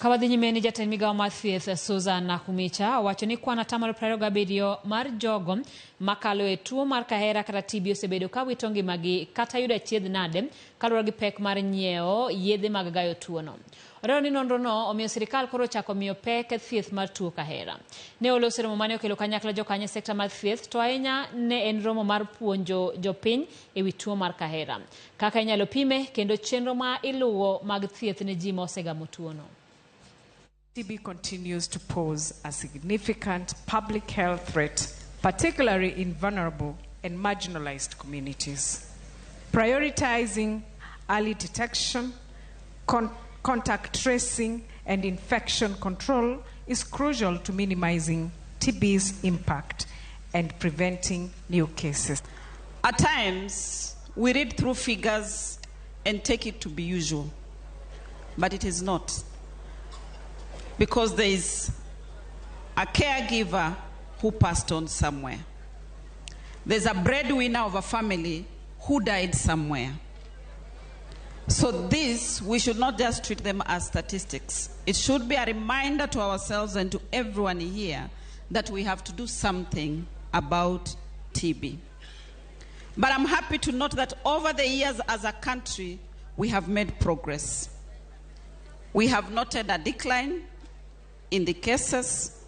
Ka wadhi nyime ni jatend migawo mar thieth Susan Nakhumicha owacho ni kwan 27% mar jogo makalo e tuo mar kahera kata TB osebedo ka wito ngimagi kata yudo achiedh nade kaluwore gi pek mar nyiewo yedhe mag gayo tuono. Olero ni nonrono omiyo sirikal koro ochako miyo pek thieth mar tuo kahera. Ne oloso romo mane okelo kanyakla jokanyo e sekta mar thieth to ahinya ne en romo mar puonjo jopiny e wi tuo mar kahera, kaka inyalo pime kendo chenro ma iluwo mag thieth ne ji ma osegamo tuono. TB continues to pose a significant public health threat, particularly in vulnerable and marginalized communities. Prioritizing early detection, contact tracing, and infection control is crucial to minimizing TB's impact and preventing new cases. At times, we read through figures and take it to be usual, but it is not. Because there is a caregiver who passed on somewhere. There's a breadwinner of a family who died somewhere. So this, we should not just treat them as statistics. It should be a reminder to ourselves and to everyone here that we have to do something about TB. But I'm happy to note that over the years as a country, we have made progress. We have noted a decline in the cases.